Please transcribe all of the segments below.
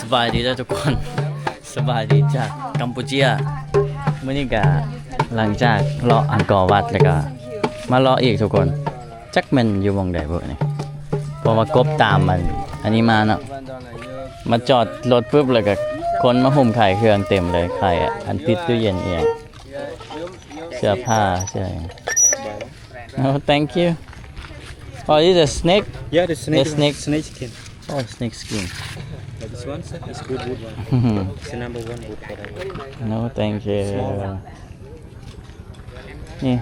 ສະບາຍດີເດີທຸກຄົນ ສະບາຍດີຈາກກຳປູເຈຍ. ມື້ນີ້ກະຫຼັງຈາກເລາະອັງກໍວັດແລ້ວກະມາເລາະອີກທຸກຄົນ. ຈັກແມ່ນຢູ່ໝ່ອງໃດບຸນີ້ ເພາະວ່າກົບຕາມອັນ ອັນນີ້ມາເນາະ. ມາຈອດລົດປຶບ ແລ້ວກະຄົນມາໂຮມຂາຍເຄື່ອງເຕັມເລີຍ ຂາຍອັນຕິດຕູ້ເຢັນອີ່ຫຍັງ ເສື້ອຜ້າເສື້ອຫຍັງ. No, thank you. Oh, is it a snake? Yeah, the snake, the snake. Snake skin. Oh, snake skin. This one, sir, is good wood one. It's the number one wood for that one. No, thank you. Small one. ນີ້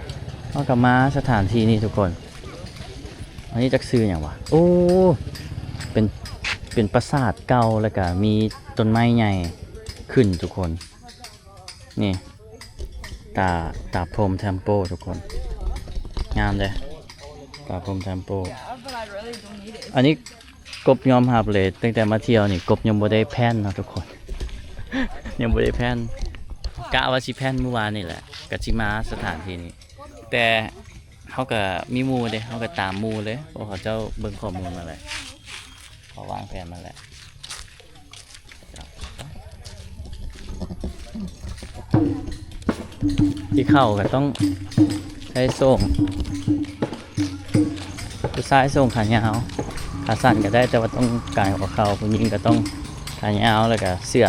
ເຮົາກໍມາສະຖານທີ່ນີ້ທຸກຄົນ. ອັນນີ້ຈັກຊື່ຫຍັງວະ? ໂອ້ ເປັນ ເປັນປາສາດເກົ່າ ແລ້ວກະມີຕົ້ນໄມ້ໃຫຍ່ຂຶ້ນທຸກຄົນ. ນີ້ ຕາ ຕາພົມເທັມເປິ້ນທຸກຄົນ ງາມເດ້ ຕາພົມເທັມເປິ້ນ. ອັນນີ້ກົບຍອມຮັບເລີຍ ຕັ້ງແຕ່ມາທ່ຽວນີ້ ກົບຍັງບໍ່ໄດ້ແຜ່ນເນາະທຸກຄົນ ຍັງບໍ່ໄດ້ແຜ່ນ. ກະວ່າຊິແຜ່ນມື້ວານນີ້ແຫຼະ ກະຊິມາສະຖານທີ່ນີ້ ແຕ່ເຮົາກະມີໝູ່ເດ້ ເຮົາກະຕາມໝູ່ເລີຍ ເພາະເຂົາເຈົ້າເບິ່ງຂໍ້ມູນມາແລ້ວ ເຂົາວາງແຜນມາແລ້ວ. ທີ່ເຂົ້າກໍຕ້ອງໃສ່ໂສ້ງ ຜູ້ຊາຍໂສ້ງຂາຍາວ ຂາສັ້ນກໍໄດ້ ແຕ່ວ່າຕ້ອງກາຍຫົວເຂົ່າ ຜູ້ຍິງກໍຕ້ອງຂາຍາວ ແລ້ວກໍເສື້ອ.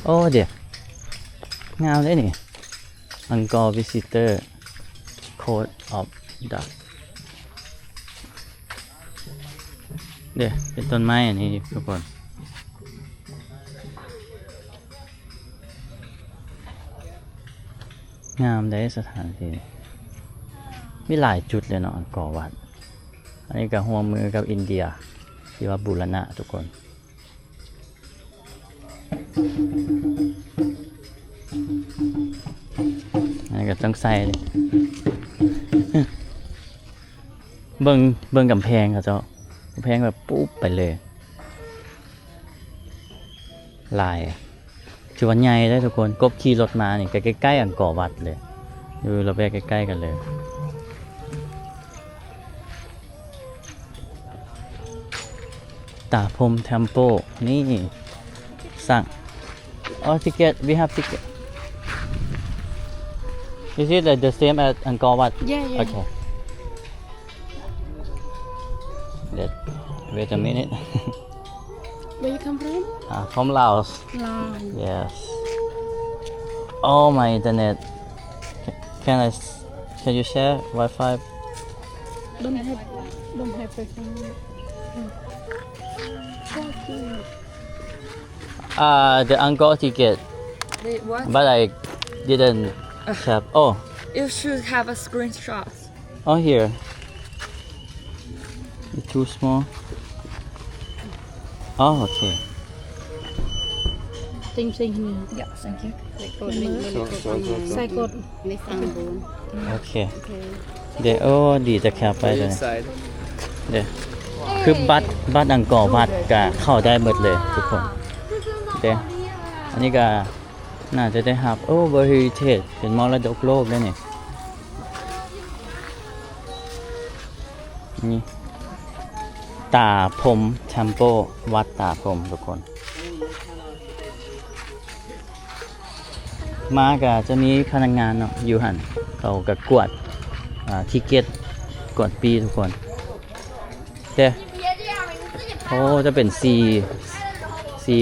ໂອ້ ເດ ງາມເດ້ນີ້ Angkor Visitor Code of Dark ເດ້ ເປັນຕົ້ນໄມ້ອັນນີ້ທຸກຄົນ ງາມເດ້ສະຖານທີ່ ມີຫຼາຍຈຸດເລີຍເນາະ ອັງກໍວັດ. ອັນນີ້ກໍຮ່ວມມືກັບອິນເດຍ ທີ່ວ່າບູລະນະທຸກຄົນ. ອັນນີ້ກໍຕ້ອງໃສ່ ເບິ່ງ ເບິ່ງກຳແພງເຂົາເຈົ້າ ກຳແພງແບບປຸບໄປເລີຍ ຫຼາຍ ຖືວ່າໃຫຍ່ເດ້ທຸກຄົນ. ກົບຂີ່ລົດມານີ້ ໃກ້ໆ ອັງກໍວັດເລີຍ ຢູ່ລະແວກໃກ້ໆ ກັນເລີຍ. ຕາພົມ Temple ນີ້ ສັ່ງ Oh, ticket. We have ticket. Is it, like, the same as Angkor Wat? Yeah, yeah. Okay. Let, wait a minute. Where you come from? Uh, from Laos. Laos. Yes. Oh, my internet. Ca-, can I s-, can you share Wi-Fi? Don't have, don't have Wi-Fi. Uh, the Angkor ticket. The what? But I didn't have. Oh. You should have a screenshot. Oh, here. It's too small. Oh, okay. Same thing here. Yeah, thank you. ໃສ່ກົດ ໂອເຄ ເດ ໂອ້ ດີແຕ່ແຄບໄປເດ ເດ ຄືບັດ ບັດອັງກໍວັດກະເຂົ້າໄດ້ໝົດເລີຍທຸກຄົນ ເດ ອັນນີ້ກະໜ້າຈະໄດ້ຮັບ ໂອ້ World Heritage ເປັນມໍລະດົກໂລກເດ້ນີ້ ນີ້ ຕາພົມ Temple ວັດຕາພົມທຸກຄົນ. ມາກະຈະມີພະນັກງານເນາະ ຢູ່ຫັ້ນ ເຂົາກະກວດ ອ່າ ທິກເກັດ ກວດປີ້ທຸກຄົນ ເດ້ ໂອ້ ຈະເປັນສີ່ ສີ່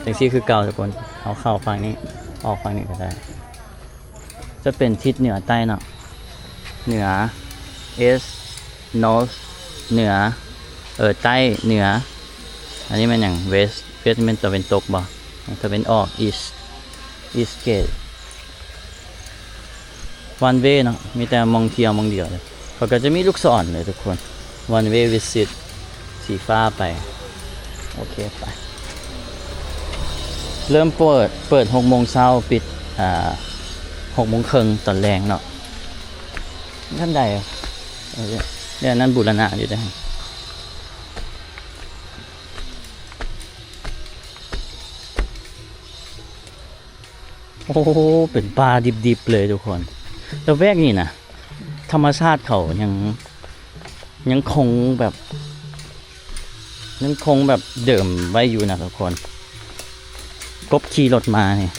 ຈັ່ງຊີ້ຄືເກົ່າທຸກຄົນ ເຮົາເຂົ້າຝັ່ງນີ້ ອອກຝັ່ງນີ້ກະໄດ້ ຈະເປັນທິດເໜືອໃຕ້ເນາະ ເໜືອ East North ເໜືອ ເອີ ໃຕ້ ເໜືອ ອັນນີ້ແມ່ນຫຍັງ West West ແມ່ນຕາເວັນຕົກບໍ່ ຕາເວັນອອກ East East Gate One Way ເນາະ ມີແຕ່ໝ່ອງທ່ຽວໝ່ອງດຽວເລີຍ ເຂົາກະຈະມີລູກສອນເລີຍທຸກຄົນ One Way Visit ສີຟ້າໄປ ໂອເຄ ໄປ ເລີ່ມເປີດ ເປີດຫົກໂມງເຊົ້າ ປິດ ອ່າ ຫົກໂມງເຄິ່ງຕອນແລງເນາະ ທັນໃດ ເອີ ເດ້ ອັນນັ້ນບູລະນະຢູ່ເດ້ ໂອ້ ເປັນປ່າດິບໆ ເລີຍທຸກຄົນ ລະແວກນີ້ນະ ທຳມະຊາດເຂົາຍັງ ຍັງຄົງແບບ ຍັງຄົງແບບເດີມໄວ້ຢູ່ນະທຸກຄົນ. ກົບຂີ່ລົດມານີ້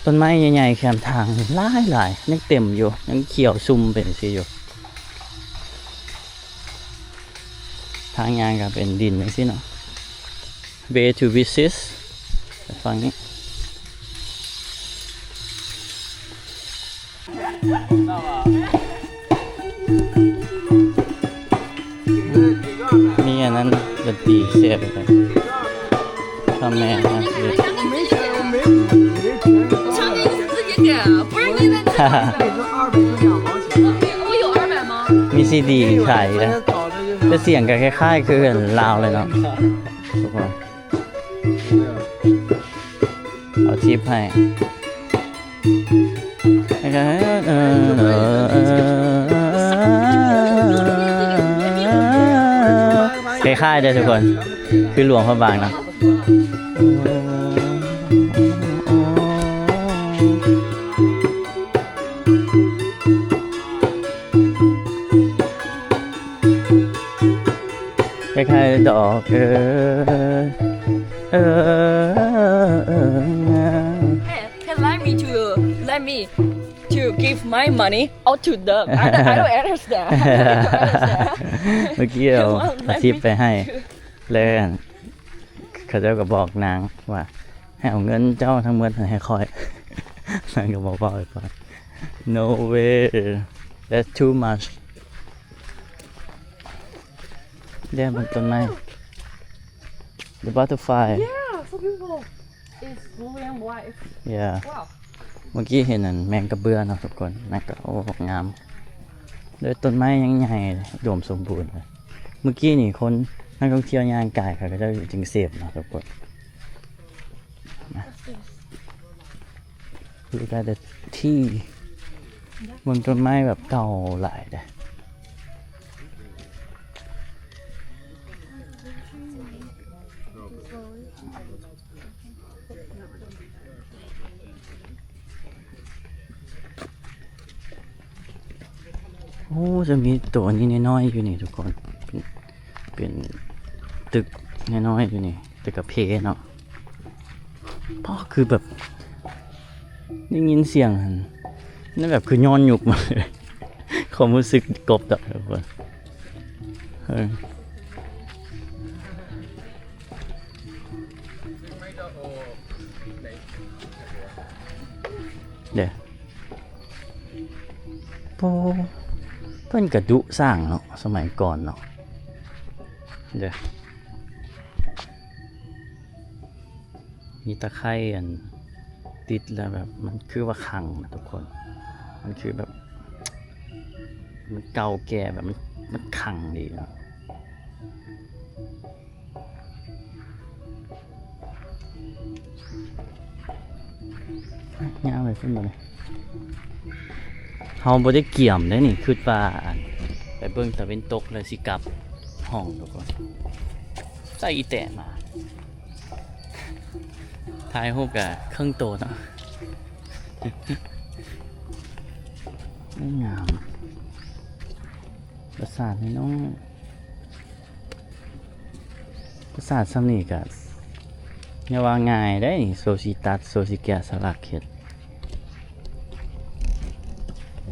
ຕົ້ນໄມ້ໃຫຍ່ໆແຄມທາງຫຼາຍໆ ຍັງເຕັມຢູ່ ຍັງຂຽວຊຸ່ມເປັນຈັ່ງຊີ້ຢູ່. ທາງຍ່າງກໍເປັນດິນຈັ່ງຊີ້ເນາະ. Way to visit ຝັ່ງນີ້. ມີອັນນັ້ນດົນຕີເຊບເລີຍ ພໍ່ແມ່ນະ 唱给你自己点，不是你在唱。我有二百吗？ ມີຊີດີຂາຍຢູ່ເດ້ ແຕ່ສຽງກໍຄ້າຍໆຄືລາວເລີຍເນາະ ທຸກຄົນ. ເອົາຊິບໃຫ້ ຄ້າຍໆເດ້ທຸກຄົນ ຄືຫຼວງພະບາງເນາະ. ຄ້າຍໆດອກ ເອີ ເອີ ເອີ Hey, can lend me to, lend me to give my money out to the, I don't, I don't understand. ເມື່ອກີ້ເອົາ come on, ເອົາຊິບໄປໃຫ້ ແລ້ວເຂົາເຈົ້າກໍບອກນາງວ່າ ໃຫ້ເອົາເງິນເຈົ້າທັງໝົດໃຫ້ຂ້ອຍ ນາງກໍບອກວ່າ No way, that's too much. ເດ້ ເບິ່ງຕົ້ນໄມ້ The butterfly. Yeah, so beautiful. It's blue and white. Yeah. Wow. ເມື່ອກີ້ເຫັນອັນແມງກະເບື້ອເນາະທຸກຄົນ ແມ່ນກໍ ໂອ້ ງາມ ໂດຍຕົ້ນໄມ້ຍັງໃຫຍ່ ອຸດົມສົມບູນ. ເມື່ອກີ້ນີ້ຄົນ ນັກທ່ອງທ່ຽວຍ່າງກາຍ ເຂົາເຈົ້າຈຶ່ງເສບເນາະທຸກຄົນ. Look at the tea. ເບິ່ງຕົ້ນໄມ້ແບບເກົ່າຫຼາຍເດ້. ໂອ້ ຈະມີໂຕນີ້ນ້ອຍໆຢູ່ນີ້ທຸກຄົນ ເປັນ ເປັນຕຶກນ້ອຍໆຢູ່ນີ້ ແຕ່ກະເພເນາະ. ພໍ່ ຄືແບບ ໄດ້ຍິນສຽງຫັ້ນ ນັ້ນແບບຄືຍ້ອນຍຸກມາເລີຍ ຄວາມຮູ້ສຶກກົບດອກ ເອີ ເດ້ ໂອ້ ເພິ່ນກະດຸສ້າງເນາະ ສະໄໝກ່ອນເນາະ ເດ້. ມີຕະໄຄອັນຕິດແລ້ວແບບ ມັນຄືວ່າຂັງນະທຸກຄົນ ມັນຄືແບບ ມັນເກົ່າແກ່ແບບ ມັນ ມັນຂັງດີເນາະ. ຍ່າງໄປພຸ້ນບາດນີ້ ເຮົາບໍ່ໄດ້ກຽມເດ້ນີ້ ຄິດວ່າອັນ ໄປເບິ່ງຕາເວັນຕົກແລ້ວຊິກັບຫ້ອງທຸກຄົນ ໃສ່ອີແຕະມາ ຖ່າຍຮູບກະເຄິ່ງໂຕເນາະ ງາມ ປາສາດນ້ອຍໆ ປາສາດຊ່ຳນີ້ກະ ຢ່າວ່າງ່າຍໄດ໋ ໂຊຊິຕັດ ໂຊຊິແກະສະຫຼັກເຮັດ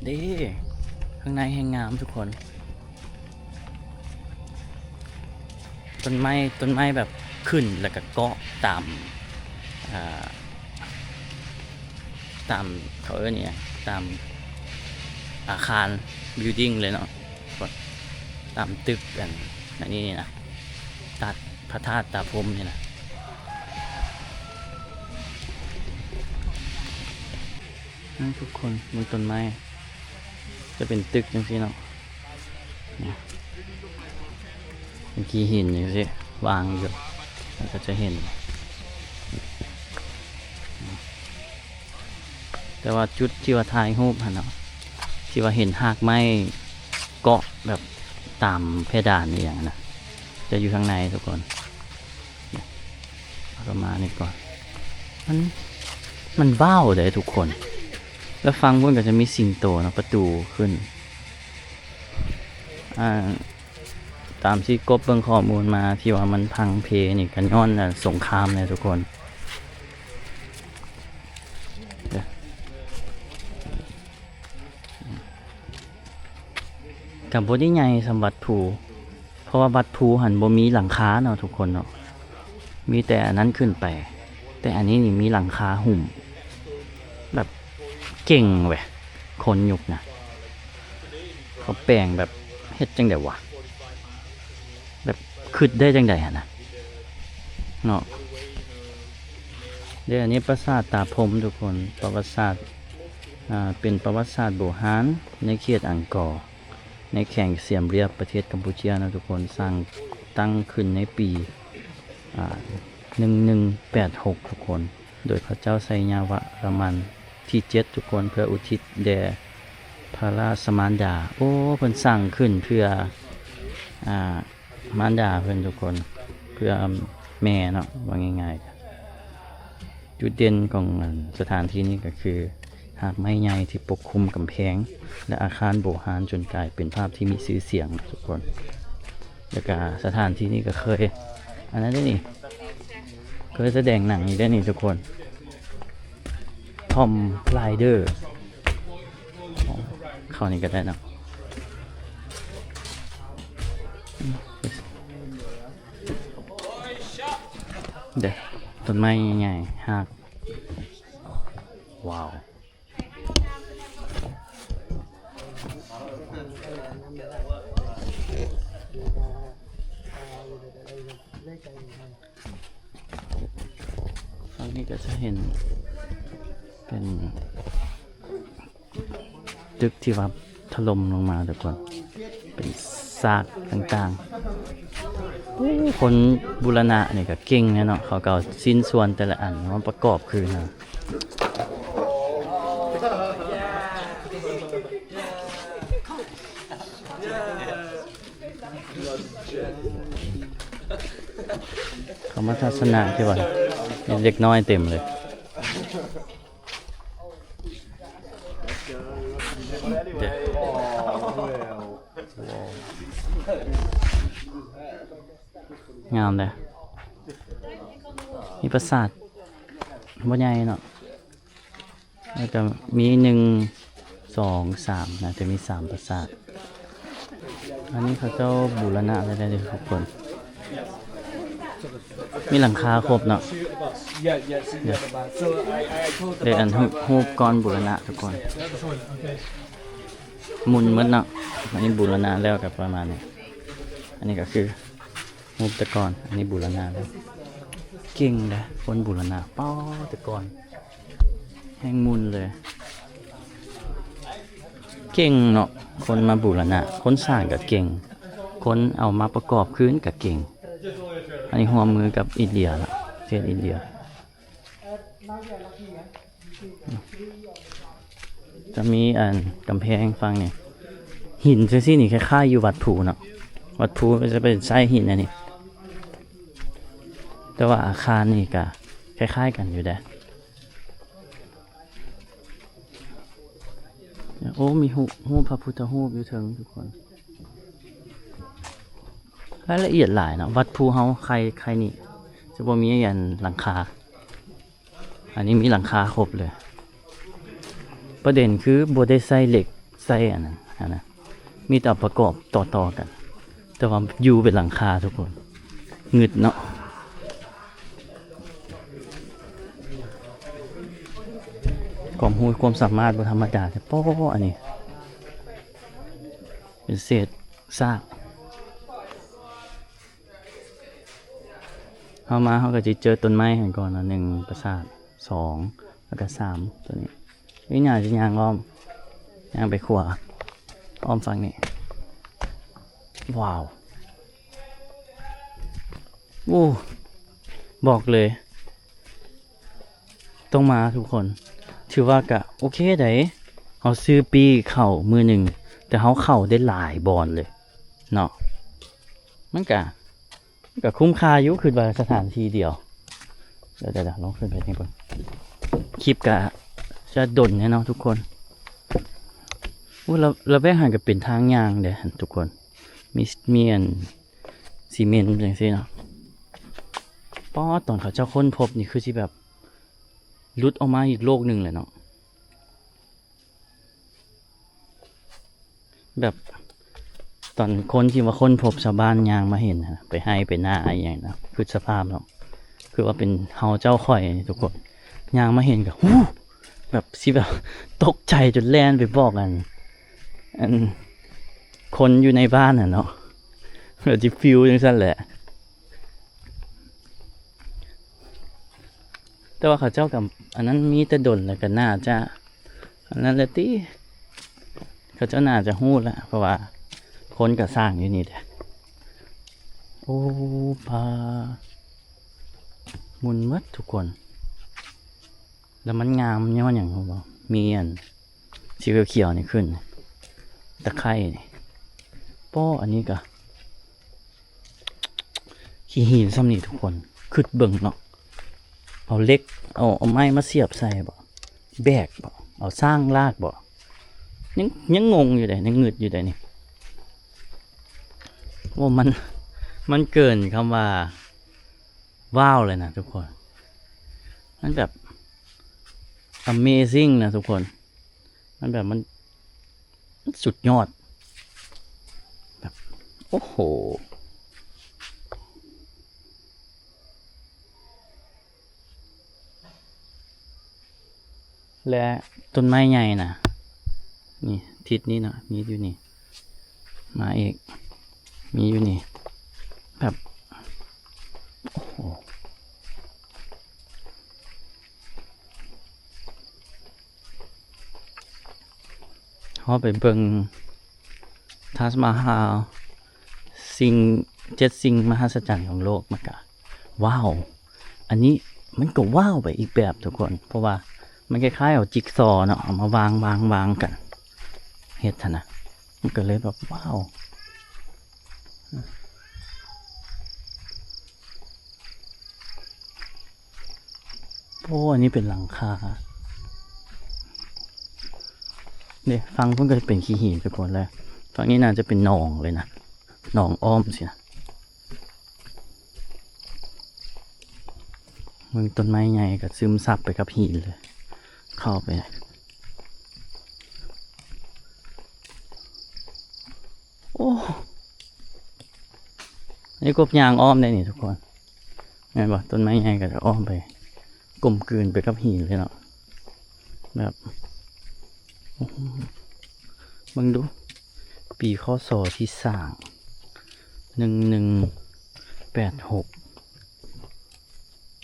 ເດ້ ຂ້າງໃນແຮ່ງງາມທຸກຄົນ ຕົ້ນໄມ້ ຕົ້ນໄມ້ແບບຂຶ້ນ ແລ້ວກະເກາະຕາມ ອ່າ ຕາມ ເຂົາເອີ້ນອີ່ຫຍັງ ຕາມອາຄານ building ເລີຍເນາະ ຕາມຕຶກອັນ ອັນນີ້ນີ້ນະ ຕາ ພະທາດຕາພົມນີ້ນະ ນະ ທຸກຄົນ ເບິ່ງຕົ້ນໄມ້ ຈະເປັນຕຶກຈັ່ງຊີ້ເນາະ ນີ້ ເມື່ອກີ້ເຫັນຈັ່ງຊີ້ ວາງຢູ່ ແລ້ວກໍຈະເຫັນ ແຕ່ວ່າຈຸດທີ່ວ່າຖ່າຍຮູບຫັ້ນເນາະ ທີ່ວ່າເຫັນຮາກໄມ້ເກາະແບບຕາມເພດານອີ່ຫຍັງນະ ຈະຢູ່ທາງໃນທຸກຄົນ ເອົາປະມານນີ້ກ່ອນ ມັນ ມັນວ້າວເດ້ທຸກຄົນ ແລ້ວຝັ່ງພຸ້ນກໍຈະມີສິງໂຕເນາະ ປະຕູຂຶ້ນ ອ່າ ຕາມທີ່ກົບເບິ່ງຂໍ້ມູນມາ ທີ່ວ່າມັນພັງເພນີ້ກໍຍ້ອນ ອາ ສົງຄາມແຫຼະທຸກຄົນ. ກໍບໍ່ໄດ້ໃຫຍ່ສ່ຳວັດພູ ເພາະວ່າວັດພູຫັ້ນບໍ່ມີຫຼັງຄາເນາະທຸກຄົນເນາະ ມີແຕ່ອັນນັ້ນຂຶ້ນໄປ. ແຕ່ອັນນີ້ນີ້ມີຫຼັງຄາຫຸ້ມ ແບບເກັ່ງເວີຍ ຄົນຍຸກນະ ເຂົາແປງແບບເຮັດຈັ່ງໃດວະ ແບບຄິດໄດ້ຈັ່ງໃດຫັ້ນນະເນາະ. ເດ້ ອັນນີ້ປາສາດຕາພົມທຸກຄົນ ປະຫວັດສາດ ອ່າ ເປັນປະຫວັດສາດບູຮານໃນເຂດອັງກໍ ໃນແຂວງຊຽມຣຽບ ປະເທດກຳປູເຈຍເນາະທຸກຄົນ. ສ້າງຕັ້ງຂຶ້ນໃນປີ ອ່າ ໜຶ່ງໜຶ່ງແປດຫົກ ທຸກຄົນ ໂດຍພະເຈົ້າໄຊຍະວະລະມັນທີເຈັດ ທຸກຄົນ ເພື່ອອຸທິດແດ່ພະລາຊະມານດາ. ໂອ້ ເພິ່ນສ້າງຂຶ້ນເພື່ອ ອ່າ ມານດາເພິ່ນທຸກຄົນ ເພື່ອແມ່ເນາະ ວ່າງ່າຍໆ. ຈຸດເດັ່ນຂອງ ອັນ ສະຖານທີ່ນີ້ກໍຄືຮາກໄມ້ໃຫຍ່ທີ່ປົກຄຸມກຳແພງ ແລະ ອາຄານບູຮານ ຈົນກາຍເປັນພາບທີ່ມີຊື່ສຽງທຸກຄົນ. ແລ້ວກະສະຖານທີ່ນີ້ກໍເຄີຍ ອັນນັ້ນເດ້ນີ້ ເຄີຍສະແດງໜັງຢູ່ເດ້ນີ້ທຸກຄົນ Tomb Raider. ເຂົ້ານີ້ກໍໄດ້ເນາະ. ເດ້ ຕົ້ນໄມ້ໃຫຍ່ໆ ຮາກ ວ້າວ. ຝັ່ງນີ້ກໍຈະເຫັນເປັນຕຶກທີ່ວ່າຖະຫຼົ່ມລົງມາທຸກຄົນ ເປັນຊາກຕ່າງໆ. ໂອ້ ຄົນບູລະນະນີ້ກໍເກັ່ງແທ້ເນາະ ເຂົາກໍເອົາຊິ້ນສ່ວນແຕ່ລະອັນມາປະກອບຄືນນະ. ເຂົ້າມາທັດສະນະທີ່ວ່າເດັກນ້ອຍເຕັມເລີຍ. ງາມເດ້ ມີປາສາດບໍ່ໃຫຍ່ເນາະ. ແລ້ວກໍມີໜຶ່ງ ສອງ ສາມ ໜ້າຈະມີສາມປາສາດ. ອັນນີ້ເຂົາເຈົ້າບູລະນະໄວ້ແລ້ວເດ້ທຸກຄົນ ມີຫຼັງຄາຄົບເນາະ. ເດ້ ອັນຮູບ ຮູບກ່ອນບູລະນະທຸກຄົນ ໝຸ່ນໝົດເນາະ. ອັນນີ້ບູລະນະແລ້ວກໍປະມານນີ້ ອັນນີ້ກໍຄື ຮູບແຕ່ກ່ອນ ອັນນີ້ບູລະນະແລ້ວ. ເກັ່ງເດ້ຄົນບູລະນະ ປ້າ ແຕ່ກ່ອນແຮ່ງໝຸ່ນເລີຍ. ເກັ່ງເນາະ ຄົນມາບູລະນະ ຄົນສ້າງກໍເກັ່ງ ຄົນເອົາມາປະກອບຄືນກໍເກັ່ງ. ອັນນີ້ຮ່ວມມືກັບອິນເດຍລະ ປະເທດອິນເດຍ. ຈະມີອັນກຳແພງຝັ່ງນີ້ ຫີນຈັ່ງຊີ້ນີ້ຄ້າຍໆຢູ່ວັດພູເນາະ. ວັດພູກໍຈະເປັນຊາຍຫີນອັນນີ້ ແຕ່ວ່າອາຄານນີ້ກະຄ້າຍໆກັນຢູ່ເດ້. ໂອ້ ມີຮູບ ຮູບພະພຸດທະຮູບຢູ່ເທິງທຸກຄົນ. ລາຍລະອຽດຫຼາຍເນາະ ວັດພູເຮົາໄຄ ໄຄນີ້ຈະບໍ່ມີອັນຫຼັງຄາ. ອັນນີ້ມີຫຼັງຄາຄົບເລີຍ. ປະເດັນຄືບໍ່ໄດ້ໃຊ້ເຫຼັກ ໃຊ້ອັນນັ້ນຫັ້ນນະ ມີແຕ່ເອົາປະກອບຕໍ່ໆກັນ ແຕ່ວ່າຢູ່ເປັນຫຼັງຄາທຸກຄົນ. ງຶດເນາະ ຄວາມຮູ້ຄວາມສາມາດບໍ່ທຳມະດາເດ້. ໂອ້ ອັນນີ້ເປັນເສດຊາກ. ເຮົາມາເຮົາກໍຊິເຈີຕົ້ນໄມ້ຫັ້ນກ່ອນເນາະ ໜຶ່ງປາສາດ ສອງ ແລ້ວກໍສາມ ຕົວນີ້. ນີ້ໜ້າຈະຍ່າງອ້ອມ ຍ່າງໄປຂວາ ອ້ອມຝັ່ງນີ້. ວ້າວ ໂອ້ ບອກເລີຍ ຕ້ອງມາທຸກຄົນ. ຖືວ່າກະໂອເຄໃດ ເຮົາຊື້ປີ້ເຂົ້າມື້ໜຶ່ງ ແຕ່ເຮົາເຂົ້າໄດ້ຫຼາຍບ່ອນເລີຍເນາະ. ມັນກະ ກະຄຸ້ມຄ່າຢູ່ ຄິດວ່າສະຖານທີ່ດຽວ. ດຽວໆ ລອງຂຶ້ນໄປນີ້ເບິ່ງ. ຄລິບກະຈະດົນແດ່ເນາະທຸກຄົນ. ໂອ້ ລະ ລະແວກຫັ້ນກະເປັນທາງຍ່າງເດ້ທຸກຄົນ. ມີ ມີອັນ ຊີເມັນຈັ່ງຊີ້ເນາະ. ປາດ ຕອນເຂົາເຈົ້າຄົ້ນພົບນີ້ຄືຊິແບບ ຫຼຸດອອກມາອີກໂລກໜຶ່ງແຫຼະເນາະ. ແບບຕອນຄົນທີ່ວ່າຄົ້ນພົບ ຊາວບ້ານຍ່າງມາເຫັນຫັ້ນນະ ໄປໄຮ່ໄປນາອີ່ຫຍັງນະ ຄິດສະພາບເນາະ ຄືວ່າເປັນເຮົາເຈົ້າຂ້ອຍນີ້ທຸກຄົນ ຍ່າງມາເຫັນກໍ ຫູ ແບບຊິແບບຕົກໃຈຈົນແລ່ນໄປບອກອັນ ອັນຄົນຢູ່ໃນບ້ານຫັ້ນເນາະ ແບບຊິຟີລຈັ່ງຊັ້ນແຫຼະ. ແຕ່ວ່າເຂົາເຈົ້າກໍອັນນັ້ນມີແຕ່ດົນ ແລ້ວກໍໜ້າຈະອັນນັ້ນແຫຼະຕິ ເຂົາເຈົ້າໜ້າຈະຮູ້ແຫຼະ ເພາະວ່າຄົນກໍສ້າງຢູ່ນີ້ແຫຼະ. ໂອ້ ປາ ໝຸ່ນໝົດທຸກຄົນ. ແລ້ວມັນງາມຍ້ອນຫຍັງຮູ້ບໍ່? ມີອັນສີຂຽວໆນີ້ຂຶ້ນ ຕະໄຄນີ້ ປ້ອ ອັນນີ້ກໍ ຂີ້ຫີນສ່ຳນີ້ທຸກຄົນ ຄິດເບິ່ງເນາະ ເອົາເຫຼັກ ເອົາ ເອົາໄມ້ມາສຽບໃສ່ບໍ ແບກບໍ ເອົາຊ້າງລາກບໍ ຍັງ ຍັງງົງຢູ່ເດ້ ຍັງງຶດຢູ່ເດ້ນີ້. ໂອ້ ມັນ ມັນເກີນຄຳວ່າ ວ້າວເລີຍນະທຸກຄົນ ມັນແບບ amazing ນະທຸກຄົນ ມັນແບບ ມັນ ມັນສຸດຍອດ ແບບ ໂອ້ໂຫ ແລະ ຕົ້ນໄມ້ໃຫຍ່ນະ ນີ້ ທິດນີ້ເນາະ ມີຢູ່ນີ້ ມາອີກ ມີຢູ່ນີ້ ແບບ ໂອ້ໂຫ ເຮົາໄປເບິ່ງ Taj Mahal ສິ່ງ ເຈັດສິ່ງມະຫັດສະຈັນຂອງໂລກ ມັນກະ ວ້າວ ອັນນີ້ມັນກໍວ້າວໄປອີກແບບທຸກຄົນ ເພາະວ່າມັນຄ້າຍໆເອົາຈິກຊໍເນາະ ເອົາມາວາງໆໆກັນ ເຮັດຫັ້ນນະ ມັນກໍເລີຍແບບ ວ້າວ ໂອ້ ອັນນີ້ເປັນຫຼັງຄາເດ້ ຝັ່ງພຸ້ນກໍຈະເປັນຂີ້ຫີນໄປໝົດແລ້ວ ຝັ່ງນີ້ໜ້າຈະເປັນໜອງເລີຍນະ ໜອງອ້ອມຊີ້ນະ. ເບິ່ງ ຕົ້ນໄມ້ໃຫຍ່ກໍຊຶມຊັບໄປກັບຫີນເລີຍ ເຂົ້າໄປ ໂອ້ ອັນນີ້ກົບຍ່າງອ້ອມໄດ້ນີ້ທຸກຄົນ ແມ່ນບໍ່? ຕົ້ນໄມ້ໃຫຍ່ກໍຈະອ້ອມໄປ ກົມກືນໄປກັບຫີນເລີຍເນາະ ແບບ ເບິ່ງດູ ປີ ຄ.ສ. ທີ່ສ້າງ ໜຶ່ງໜຶ່ງແປດຫົກ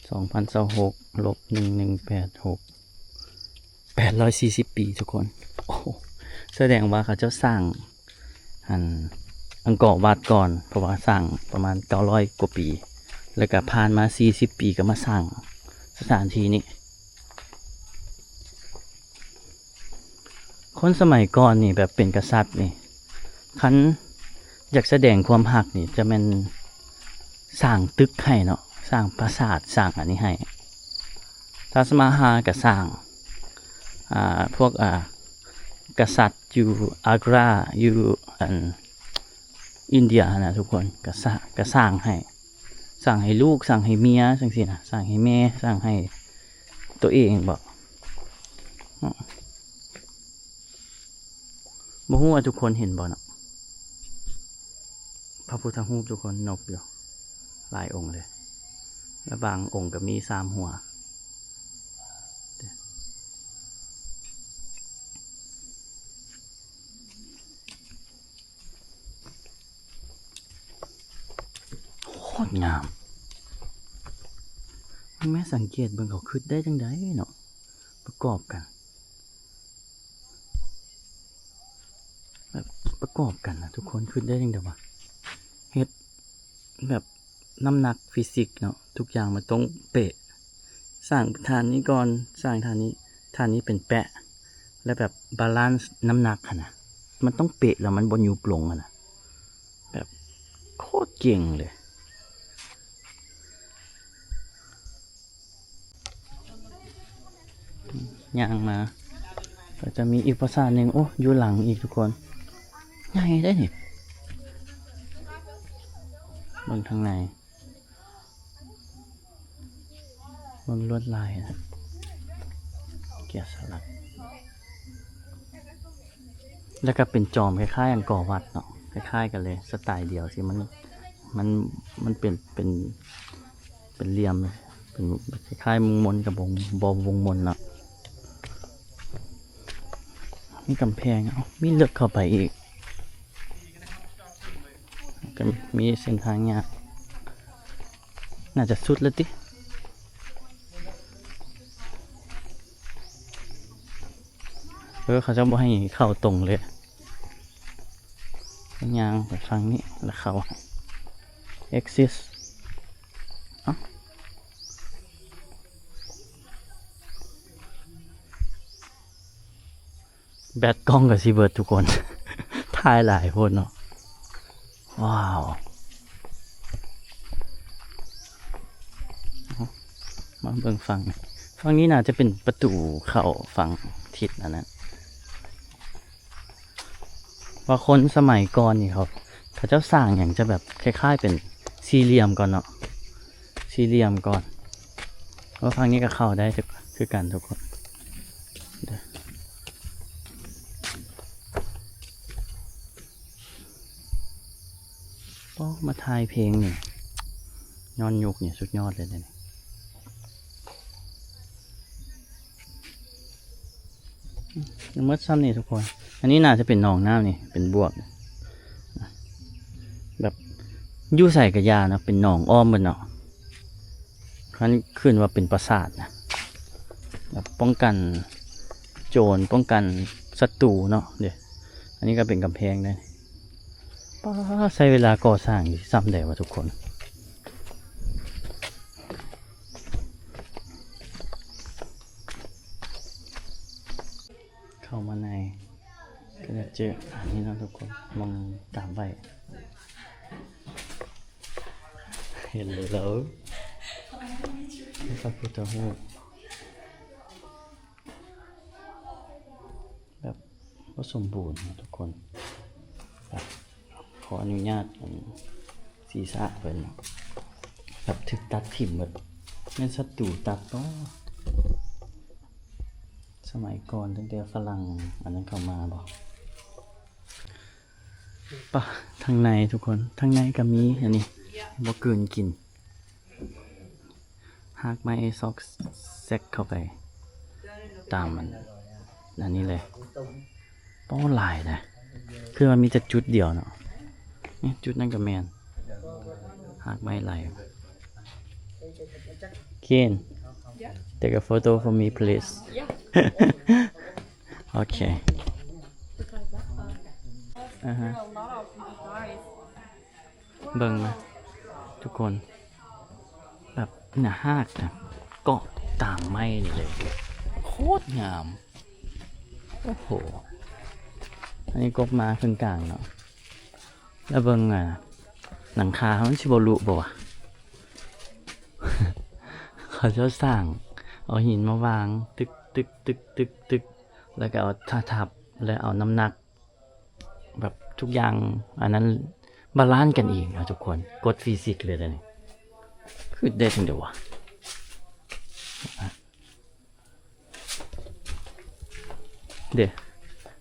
ສອງພັນຊາວຫົກ ລົບ ໜຶ່ງໜຶ່ງແປດຫົກ ແປດຮ້ອຍສີ່ສິບປີທຸກຄົນ ໂອ້ໂຫ ສະແດງວ່າເຂົາເຈົ້າສ້າງ ອັນ ອັງກໍວັດກ່ອນ ເພາະວ່າສ້າງປະມານເກົ້າຮ້ອຍກວ່າປີ ແລ້ວກະຜ່ານມາສີ່ສິບປີກໍມາສ້າງສະຖານທີ່ນີ້. ຄົນສະໄໝກ່ອນນີ້ ແບບເປັນກະສັດນີ້ ຄັນຢາກສະແດງຄວາມຮັກນີ້ ຈະແມ່ນສ້າງຕຶກໃຫ້ເນາະ ສ້າງປາສາດ ສ້າງອັນນີ້ໃຫ້ ທັດສະມາຮາກະສ້າງ ອ່າ ພວກ ອ່າ ກະສັດຢູ່ອາກຣາ ຢູ່ອັນ ອິນເດຍຫັ້ນນະທຸກຄົນ ກະສ້າງ ກະສ້າງໃຫ້ ສ້າງໃຫ້ລູກ ສ້າງໃຫ້ເມຍ ຈັ່ງຊີ້ນະ ສ້າງໃຫ້ແມ່ ສ້າງໃຫ້ໂຕເອງບໍ ບໍ່ຮູ້ວ່າທຸກຄົນເຫັນບໍ່ເນາະ ພະພຸດທະຮູບທຸກຄົນ ນົບຢູ່ ຫຼາຍອົງເລີຍ ແລະ ບາງອົງກໍມີສາມຫົວ ໂຄດງາມ ແມ່ສັງເກດເບິ່ງ ເຂົາຄິດໄດ້ຈັ່ງໃດເນາະ ປະກອບກັນ ແບບປະກອບກັນນະທຸກຄົນ ຄິດໄດ້ຈັ່ງໃດວະ ເຮັດແບບນ້ຳໜັກຟີຊິກເນາະ ທຸກຢ່າງມັນຕ້ອງເປະ ສ້າງທ່ານນີ້ກ່ອນ ສ້າງທ່ານນີ້ ທ່ານນີ້ເປັນແປະ ແລ້ວແບບບາລານສ໌ນ້ຳໜັກຫັ້ນນະ ມັນຕ້ອງເປະ ແລ້ວມັນບໍ່ຍຸບລົງຫັ້ນນະ ແບບໂຄດເກັ່ງເລີຍ. ຍ່າງມາ ກໍຈະມີອີກປາສາດໜຶ່ງ ໂອ້ ຢູ່ຫຼັງອີກທຸກຄົນ ໃຫຍ່ເດ້ນີ້ ເ ເບິ່ງທາງໃນ ເບິ່ງລວດລາຍນະ ແກະສະຫຼັກ ແລ້ວກໍເປັນຈອມຄ້າຍໆອັງກໍວັດເນາະ ຄ້າຍໆກັນເລີຍ ສະໄຕດຽວທີ່ມັນ ມັນ ມັນເປັນ ເປັນ ເປັນຫຼ່ຽມ ເປັນຄ້າຍໆມຸງມົນກັບບໍ່ ບໍ່ມຸງມົນເນາະ. ມີກຳແພງ ເອົ້າ ມີເລິກເຂົ້າໄປອີກ ກໍມີເສັ້ນທາງຍາກ ໜ້າຈະສຸດແລ້ວຕິ. ເອີ ເຂົາເຈົ້າບໍ່ໃຫ້ເຂົ້າຕົງເລີຍ ຍ່າງໄປຝັ່ງນີ້ ແລ້ວເຂົ້າ exit ເອົ້າ ແບັດກ້ອງກໍຊິເບິດທຸກຄົນ ຖ່າຍຫຼາຍໂພດເນາະ. ວ້າວ ເອົ້າ ມາເບິ່ງຝັ່ງ ຝັ່ງນີ້ໜ້າຈະເປັນປະຕູເຂົ້າຝັ່ງທິດອັນນັ້ນ ວ່າຄົນສະໄໝກ່ອນນີ້ເຂົາ ເຂົາເຈົ້າສ້າງຫຍັງຈະແບບຄ້າຍໆເປັນສີ່ຫຼ່ຽມກ່ອນເນາະ ສີ່ຫຼ່ຽມກ່ອນ. ເອີ ຝັ່ງນີ້ກໍເຂົ້າໄດ້ຄືກັນທຸກຄົນ. ໂອ້ ມາຖ່າຍເພງນີ້ ຍ້ອນຍຸກນີ້ສຸດຍອດເລີຍເດນີ້. ໝົດຊ່ຳນີ້ທຸກຄົນ ອັນນີ້ໜ້າຈະເປັນໜອງນ້ຳນີ້ ເປັນບວກ ແບບຢູ່ໃສກະຢ່າເນາະ ເປັນໜອງອ້ອມເບິດເນາະ. ຄັນຂຶ້ນວ່າເປັນປາສາດນະ ແບບປ້ອງກັນໂຈນ ປ້ອງກັນສັດຕູເນາະ. ເດ້ ອັນນີ້ກໍເປັນກຳແພງເດ້. ປ້າ ໃຊ້ເວລາກໍ່ສ້າງຢູ່ຊ່ຳໃດວະທຸກຄົນ? ເຂົ້າມາໃນ ກໍຈະເຈີອັນນີ້ເນາະທຸກຄົນ ໝ່ອງກາບໄຫວ້. Hello ພະພຸດທະຮູບ ແບບບໍ່ສົມບູນເນາະທຸກຄົນ. ແບບ ຂໍອະນຸຍາດອັນ ສີສະເພິ່ນ ແບບຖືກຕັດຖິ້ມເບິດ. ແມ່ນສັດຕູຕັດບໍ່? ສະໄໝກ່ອນຕັ້ງແຕ່ຝຣັ່ງອັນນັ້ນເຂົ້າມາບໍ່? ປະ ທາງໃນທຸກຄົນ ທາງໃນກໍມີອັນນີ້ ບໍ່ກືນກິນ ຮາກໄມ້ຊອກແຊກເຂົ້າໄປຕາມອັນ ອັນນີ້ເລີຍ. ໂອ້ ຫຼາຍນະ ຄືວ່າມີແຕ່ຈຸດດຽວເນາະ. ນີ້ຈຸດນັ້ນກໍແມ່ນ ຮາກໄມ້ຫຼາຍ. Ken, take a photo for me, please. ໂອເຄ ອ່າຮະ ເບິ່ງນະທຸກຄົນ ແບບເນື້ອຮາກນະ ເກາະຕາມໄມ້ນີ້ເລີຍ ໂຄດງາມ. ໂອ້ໂຫ ອັນນີ້ກົບມາເຄິ່ງກາງເນາະ. ແລ້ວເບິ່ງ ອ່າ ຫຼັງຄາມັນຊິບໍ່ຫຼຸບໍ່ວະ? ເຂົາເຈົ້າສ້າງ ເອົາຫີນມາວາງ ຕຶກໆໆໆ ແລ້ວກໍເອົາທາທັບ ແລ້ວເອົານ້ຳໜັກ ແບບທຸກຢ່າງອັນນັ້ນບາລານກັນເອງເນາະທຸກຄົນ. ກົດຟີຊິກເລີຍເດ້ນີ້ ຄຶດໄດ້ຈັ່ງໃດວະ? ເດ້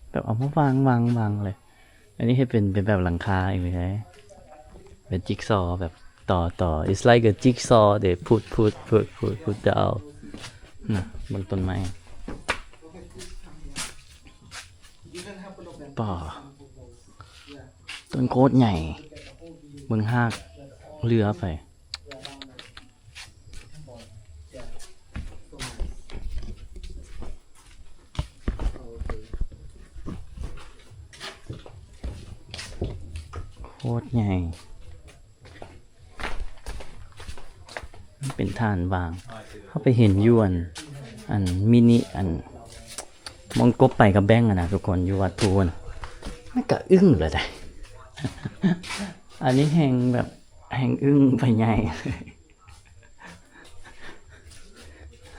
ແບບເອົາມາວາງ ວາງ ວາງເລີຍ. ອັນນີ້ເຮັດເປັນ ເປັນແບບຫຼັງຄາເອງເລີຍ ເປັນຈິກຊໍ ແບບຕໍ່ ຕໍ່ it's like a jigsaw. ເດ້ put put put put put down ນະ. ເບິ່ງຕົ້ນໄມ້ ປາ ຕົ້ນໂຄດໃຫຍ່ ເບິ່ງຮາກເລືອໄປ. ໂຄດໃຫຍ່ ມັນເປັນຖານວາງ. ເຮົາໄປເຫັນຢູ່ອັນ ອັນມິນິ ອັນ ໝ່ອງກົບໄປກັບແບັງຫັ້ນນະທຸກຄົນ ຢູ່ວັດພູນ ມັນກະອຶ້ງເລີຍເດ້. ອັນນີ້ແຮ່ງແບບ ແຮ່ງອຶ້ງໄປໃຫຍ່.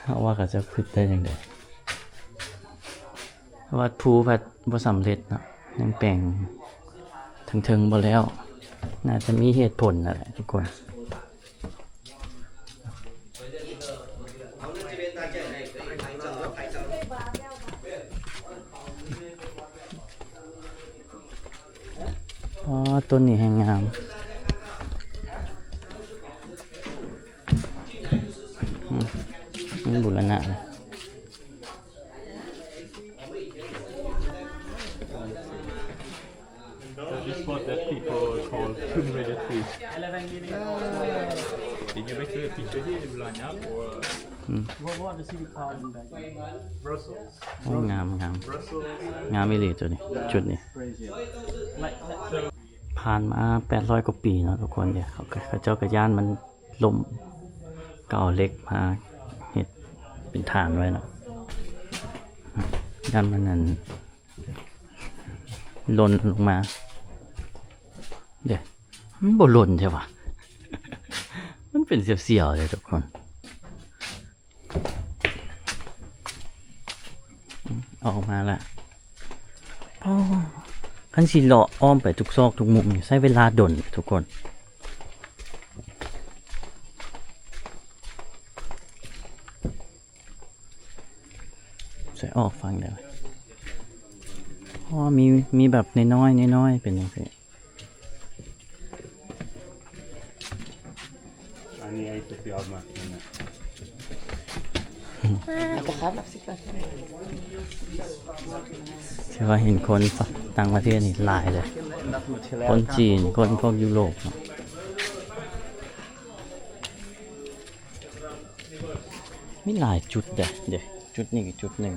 ເຮົາວ່າເຂົາເຈົ້າຄຶດໄດ້ຈັ່ງໃດ? ວັດພູພັດບໍ່ສຳເລັດເນາະ ຍັງແປງເທິງໆບໍ່ແລ້ວ. ໜ້າຈະມີເຫດຜົນນັ້ນແຫຼະທຸກຄົນ. ອໍ ຕົ້ນນີ້ແຮ່ງງາມ. ອືມ ມັນບູລະນະແລ້ວ. So this is what that people call Kunmede tree. Did you make a picture here? You line up or? ອືມ What, what does he call in Belgium? Brussels. ໂອ້ ງາມ ງາມ Brussels. ງາມອີ່ຫຼີໂຕນີ້ ຈຸດນີ້. Crazy. Like, like, ຜ່ານມາແປດຮ້ອຍກວ່າປີເນາະທຸກຄົນເດ. ເຂົາ ເຂົາເຈົ້າກໍຢ້ານມັນລົ້ມ ກໍເອົາເຫຼັກມາເຮັດເປັນຖານໄວ້ເນາະ ຢ້ານມັນ ອັນ ຫຼົ່ນລົງມາເດ. ມັນບໍ່ຫຼົ່ນໃຊ່ຫວາ? ມັນເປັນສຽວໆເດທຸກຄົນ. ອອກມາລະ. ອໍ ຄັນຊິເລາະອ້ອມໄປທຸກຊອກທຸກມຸມນີ້ ໃຊ້ເວລາດົນທຸກຄົນ. ໃສ່ອອກຝັ່ງເດີ. ອໍ ມີ ມີແບບນ້ອຍໆ ນ້ອຍໆ ເປັນຈັ່ງຊີ້. ຖືວ່າເຫັນຄົນຕ່າງປະເທດນີ້ຫຼາຍເລີຍ ຄົນຈີນ ຄົນພວກຢູໂຣບເນາະ. ມີຫຼາຍຈຸດເດ້ ເດ້ ຈຸດນີ້ກໍຈຸດໜຶ່ງ.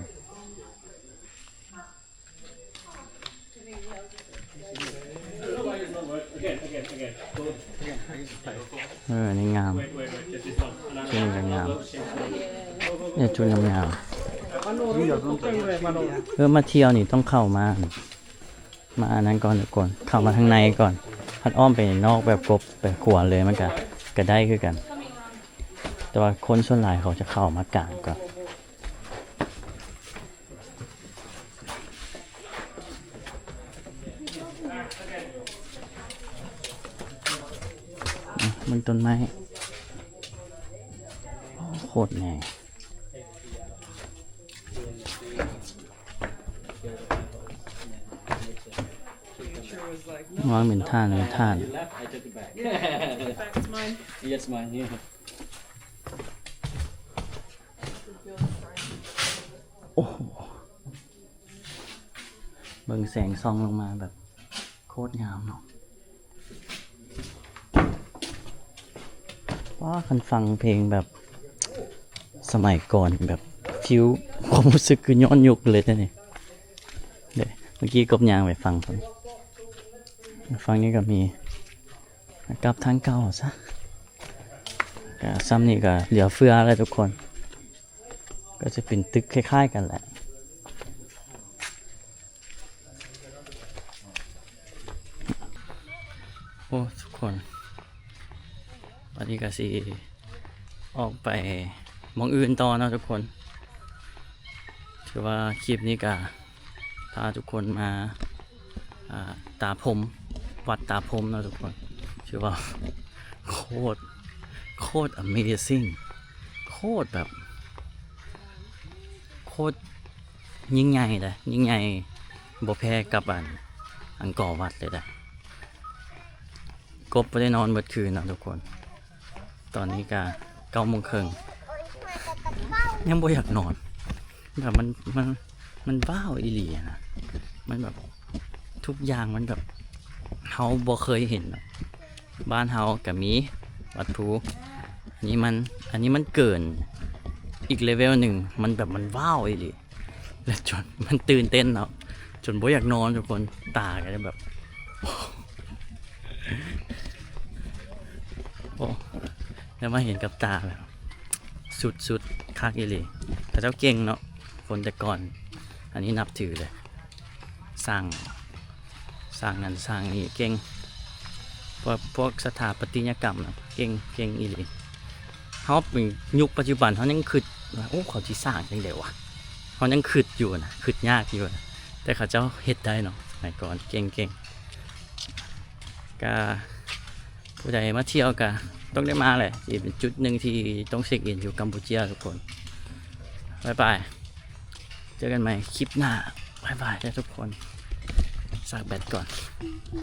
ເອີ ອັນນີ້ງາມ ຈຸດນີ້ກໍງາມ ເອີ ຈຸດງາມໆ. ເອີ ມາທ່ຽວນີ້ຕ້ອງເຂົ້າມາ ມາອັນນັ້ນກ່ອນທຸກຄົນ ເຂົ້າມາທາງໃນກ່ອນ. ຄັນອ້ອມໄປນອກແບບກົບໄປຂວາເລີຍ ມັນກະ ກະໄດ້ຄືກັນ ແຕ່ວ່າຄົນສ່ວນຫຼາຍເຂົາຈະເຂົ້າມາກາງກ່ອນ. ອືມ ເບິ່ງຕົ້ນໄມ້ ໂອ້ ໂຄດໃຫຍ່ ວາງເປັນຖານເປັນຖານ. That's mine. Yes, mine, yeah. ໂອ້ໂຫ ເບິ່ງແສງສ່ອງລົງມາແບບໂຄດງາມເນາະ. ວ້າ ຄັນຟັງເພງແບບສະໄໝກ່ອນ ແບບຟີລຄວາມຮູ້ສຶກຄືຍ້ອນຍຸກເລີຍເດ້ນີ້. ເດ້ ເມື່ອກີ້ກົບຍ່າງໄປຝັ່ງພຸ້ນ ຝັ່ງນີ້ກໍມີ ກັບທາງເກົ່າຊະ. ກະຊ່ຳນີ້ກະເຫຼືອເຟືອແລ້ວທຸກຄົນ ກໍຈະເປັນຕຶກຄ້າຍໆກັນແຫຼະ. ໂອ້ ທຸກຄົນ ບັດນີ້ກະຊິອອກໄປໝ່ອງອື່ນຕໍ່ເນາະທຸກຄົນ. ຖືວ່າຄລິບນີ້ກະພາທຸກຄົນມາ ອ່າ ຕາພົມ ວັດຕາພົມເນາະທຸກຄົນ. ຖືວ່າໂຄດ ໂຄດ amazing ໂຄດແບບ ໂຄດຍິ່ງໃຫຍ່ເດ້ ຍິ່ງໃຫຍ່ບໍ່ແພ້ກັບອັນ ອັງກໍວັດເລີຍເດ້. ກົບບໍ່ໄດ້ນອນເບິດຄືນເນາະທຸກຄົນ. ຕອນນີ້ກະເກົ້າໂມງເຄິ່ງ ຍັງບໍ່ຢາກນອນ ແບບມັນ ມັນ ມັນວ້າວອີ່ຫຼີນະ. ມັນແບບທຸກຢ່າງມັນແບບເຮົາບໍ່ເຄີຍເຫັນນະ. ບ້ານເຮົາກະມີວັດພູ ອັນນີ້ມັນ ອັນນີ້ມັນເກີນອີກເລເວວໜຶ່ງ ມັນແບບມັນວ້າວອີ່ຫຼີ. ແລ້ວຈົນມັນຕື່ນເຕັ້ນເນາະ ຈົນບໍ່ຢາກນອນທຸກຄົນ ຕາກໍຈະແບບ ໂອ້ ໄດ້ມາເຫັນກັບຕາແລ້ວ ສຸດໆ ຄັກອີ່ຫຼີ. ເຂົາເຈົ້າເກັ່ງເນາະ ຄົນແຕ່ກ່ອນ ອັນນີ້ນັບຖືເລີຍ ສ້າງ ສ້າງນັ້ນສ້າງນີ້ເກັ່ງ ພວກ ພວກສະຖາປັດຕິຍະກຳນະ ເກັ່ງ ເກັ່ງອີ່ຫຼີ. ເຮົາເປັນຍຸກປັດຈຸບັນ ເຮົາຍັງຄິດວ່າ ໂອ້ ເຂົາຊິສ້າງຈັ່ງໃດວະ? ເຮົາຍັງຄິດຢູ່ນະ ຄິດຍາກຢູ່ນະ ແຕ່ເຂົາເຈົ້າເຮັດໄດ້ເນາະ ສະໄໝກ່ອນເກັ່ງໆ. ກະ ຜູ້ໃດມາທ່ຽວກະຕ້ອງໄດ້ມາແຫຼະ ເປັນຈຸດໜຶ່ງທີ່ຕ້ອງເຊັກອິນຢູ່ກຳປູເຈຍທຸກຄົນ. ບາຍບາຍ ເຈີກັນໃໝ່ຄລິບໜ້າ. ບາຍບາຍເດີ້ທຸກຄົນ ສາກແບັດກ່ອນ.